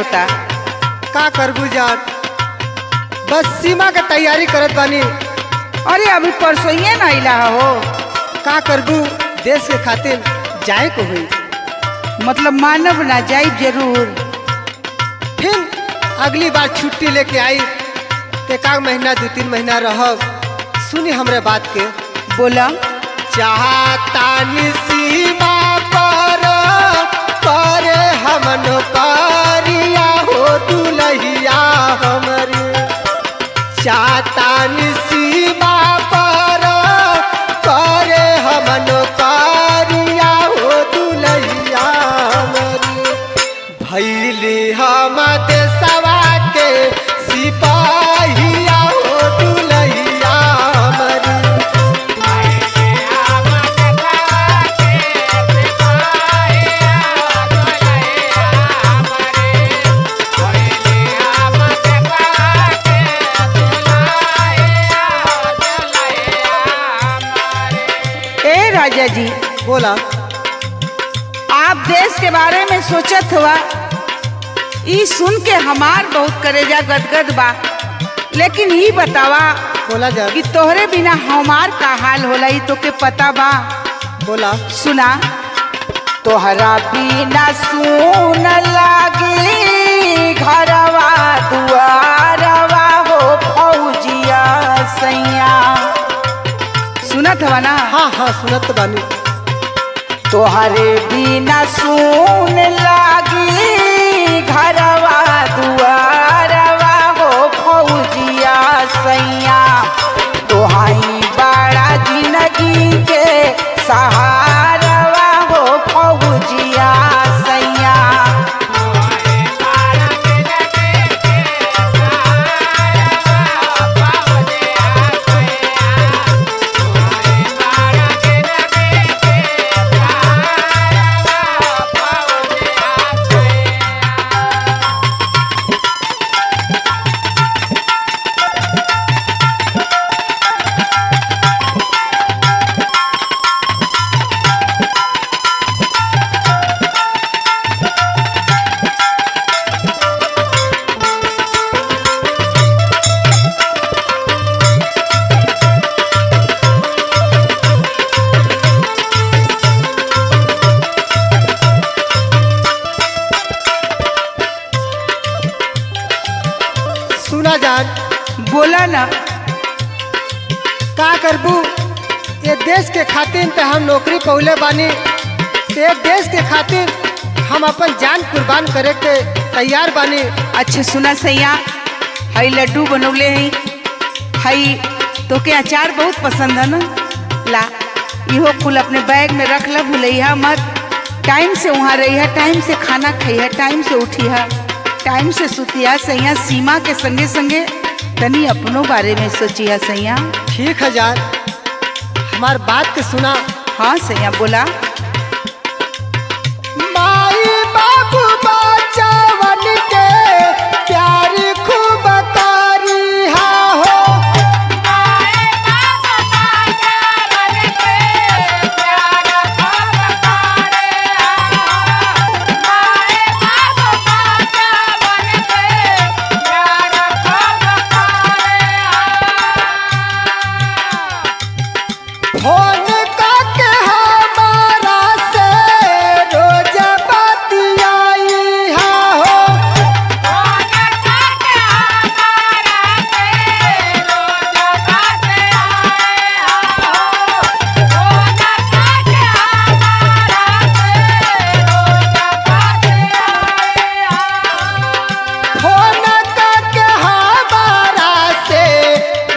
होता? का करबू जान, बस सीमा के तैयारी करत बानी। अरे अभी परसों ही ना अइला हो। का करबू, देश के खातिर जाए को हुई। मतलब मानव ना जाई जरूर। फिर अगली बार छुट्टी लेके आई एक महीना 2-3 महीना रहब। सुनी हमरे बात के। बोला। चाहता सीमा पर करे हमन कारिया हो दुलहिया हमरे। चाहता सीमा पर करे हमन कारिया हो दुलहिया हमरे। भैली हम देशवा के सिपाहिया हो दुलहिया हमरे। ए राजा जी। बोला। आप देश के बारे में सोचत हुआ ई सुन के हमार बहुत करेजा गदगद बा, लेकिन ई बतावा बोला जा कि तोहरे बिना हमार का हाल होला ई तोके पता बा? बोला। सुना। तोहरा बिना सुन लागी घरवा दुआरवा हो फौजिया सैया। सुनत हवा ना? हाँ हाँ सुनत बानी। तोहरे बिना सुन लागी घरवा दुआरवा हो फौजिया सैया। तोहाई बड़ा जिंदगी के सहारवा हो फौजिया सैया। सुना जान। बोला ना। का करबू, ये देश के खातिर तो हम नौकरी पौले बानी। ये देश के खातिर हम अपन जान कुर्बान करे के तैयार बानी। अच्छा सुना सैया, हई लड्डू बनौले हई, हई तोके अचार बहुत पसंद है ना? ला इहो कुल अपने बैग में रख ला, भूलैहा मत। टाइम से वहाँ रहिहा, टाइम से खाना खइहा, टाइम से उठिहा, टाइम से सुतिहा सैया। सीमा के संगे संगे तनी अपनों बारे में सोचिहा सैया। ठीक है जान, हमार बात के सुना। हाँ सैया बोला। माई बाबू बचावन के प्यार खूब करी हो। फोन करके हमारा से रोज बतियाई हो। फोन करके हमारा से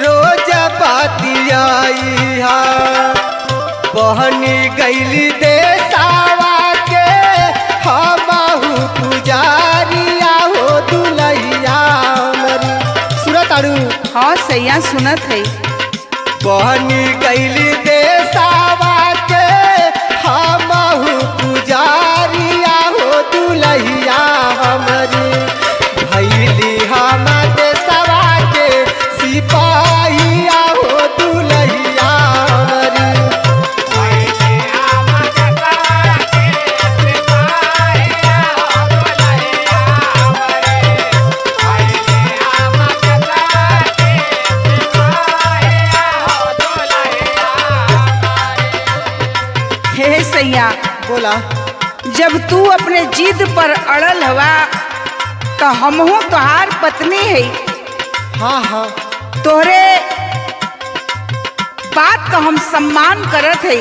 रोज बतियाई हा। बहनी गैली देसावा के हमहू पुजारिया हो दुलहिया मरी। सुरत आड़ू। हाँ सैया सुनत है। बहनी गैली देसावा के हमहू पुजारिया हो दुलहिया हमरी। भैली हम देसावा के सिपाहिया हो दुलहिया हमरी। सैया। बोला। जब तू अपने जिद पर अड़ल हवा तो हमहू तोहार पत्नी है। हाँ हाँ। तोहरे बात का हम सम्मान करत है।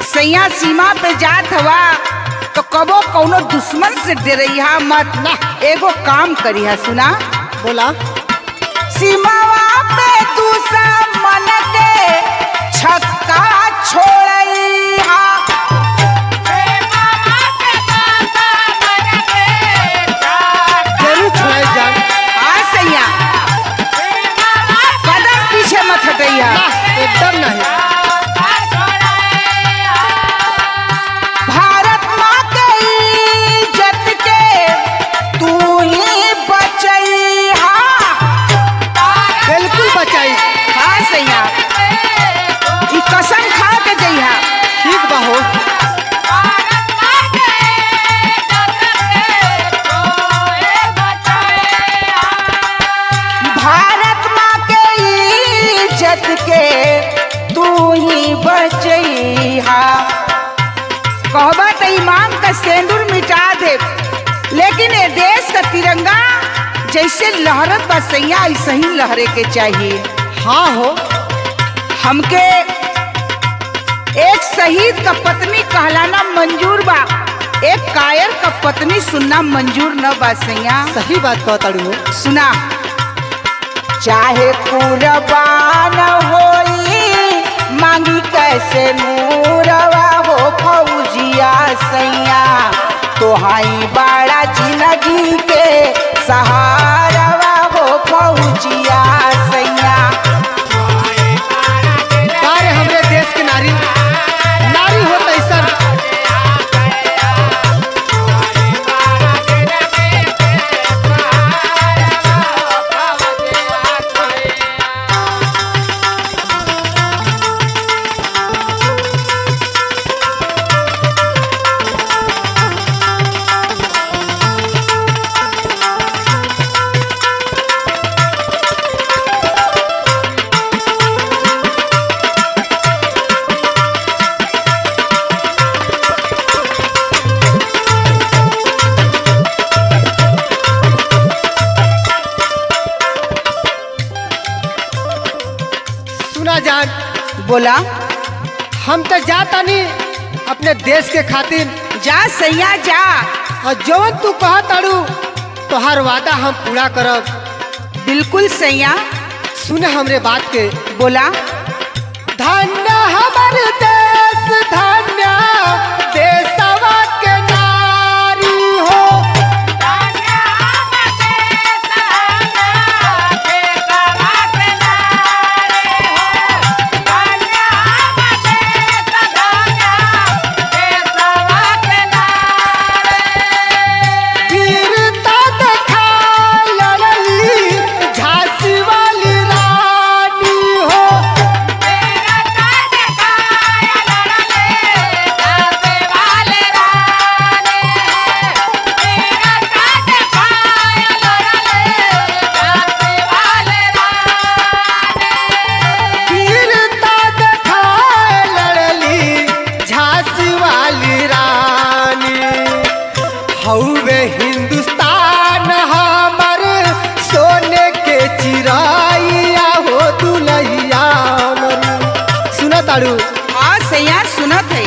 सैया सीमा पे जात हवा तो कबो कौनो दुश्मन से डरइहा मत ना। एगो काम करिहा, सुना। बोला। सीमावा पे दुश्मन के छक्का छोड़इहा। जरूर छोड़ाई जान। हाँ सैया, कदम पीछे मत हटइहा। ना, एकदम नहीं। भारत माँ के इज्जत के तू ही बचइहा। बिल्कुल बचाई। हाँ सैया, ई कसम खा के जइहा। ठीक बा हो। भारत माँ के इज्जत के तू ही बचइहा। कहबा त ईमान का सेंदूर मिटा दे, लेकिन ये देश का तिरंगा जैसे लहरत बा सैया, ऐसे ही लहरे के चाहिए। हाँ हो। हमके एक शहीद का पत्नी कहलाना मंजूर बा, एक कायर का पत्नी सुनना मंजूर न बा सैया। सही बात कहताड़ू हो। सुना, चाहे कुर्बान होई मांगी कैसे नूरवा हो फौजिया सैया, तोहाई बड़ा जिंदगी के सहारवा हो फौजिया सैया। बारे हमरे देश के नारी, नारी हो तैसन। सुना जान। बोला। हम तो जाता नहीं अपने देश के खातिर। जा सैया जा। और जवन तू कहा ताड़ू तोहार वादा हम पूरा करब। बिल्कुल सैया। सुने हमरे बात के। बोला। धन्य हमर देश, धन्य देशवा के नारी हो। वीरता देखा लड़ली झांसी वाली रानी हो। वीरता देखा लड़ली झांसी वाली रानी। हौवे हिंदुस्तान हमर सोने के चिरैया हो दुलैया मरी। सुना ताड़ू। हाँ सैया सुनत है।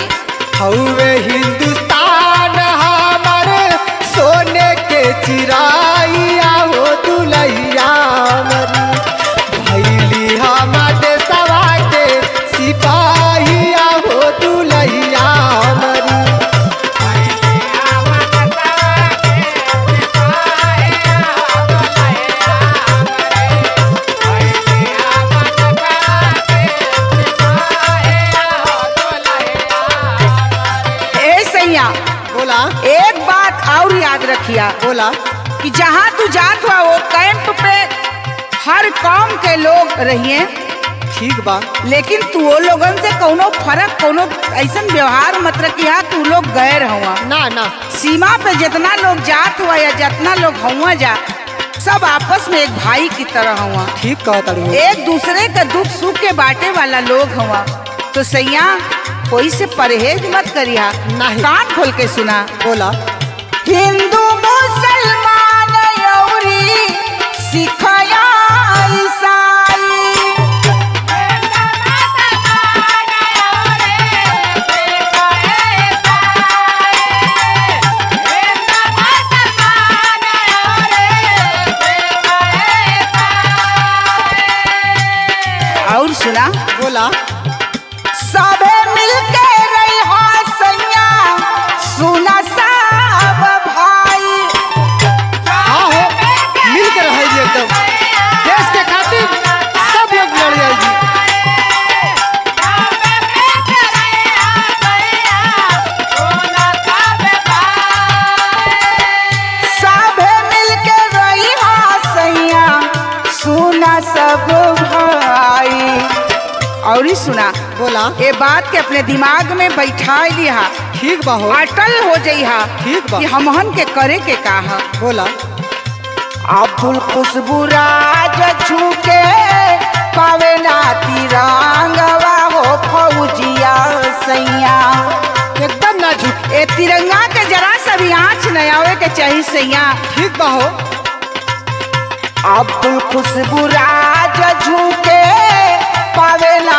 हौवे हिंदुस्तान हमर सोने के चिरैया हो दुलैया मरी। भैली हम देशवा के सिपाहिया हो दुलैया मरी। ए सैया। बोला। एक बात और याद रखिया। बोला। कि जहाँ तू जात हुआ वो कैंप पे हर कौम के लोग रहिए। ठीक बा। लेकिन तू वो लोगन से कौनो फर्क, कौनो ऐसन व्यवहार मत रखिया कि उ लोग गैर हुआ। ना ना। सीमा पे जितना लोग जात हुआ या जितना लोग हुआ जा, सब आपस में एक भाई की तरह हुआ। ठीक कहा ताड़ू। एक दूसरे का दुख सुख के बांटे वाला लोग हुआ। तो सैया कोई से परहेज मत करिहा। नाही। कान खोल के सुना। बोला। हिंदू मुसलमान यौरी सिख या ईसाई, और सुना। बोला। सबे मिलके रहा सैया सुना सब भाई। हाँ हो, मिल के रहे जी एकदम, देश के खातिर सब लोग लड़ जाए जी। सबे मिलके रहा सैया सुना सब भाई। और ही सुना। बोला। ये बात के अपने दिमाग में बैठा लिहा, ठीक बा हो। अटल हो जइहा ठीक बा। कि हमहन के करे के का है। बोला। अब्दुल खुशबू राज झुके पावे ना तिरंगवा हो फौजिया सैया। एकदम ना झुक। ए तिरंगा के जरा सा भी आँच न आवे के चाहिए सैया। ठीक बा हो। अब्दुल खुशबू राज झुके पावे ना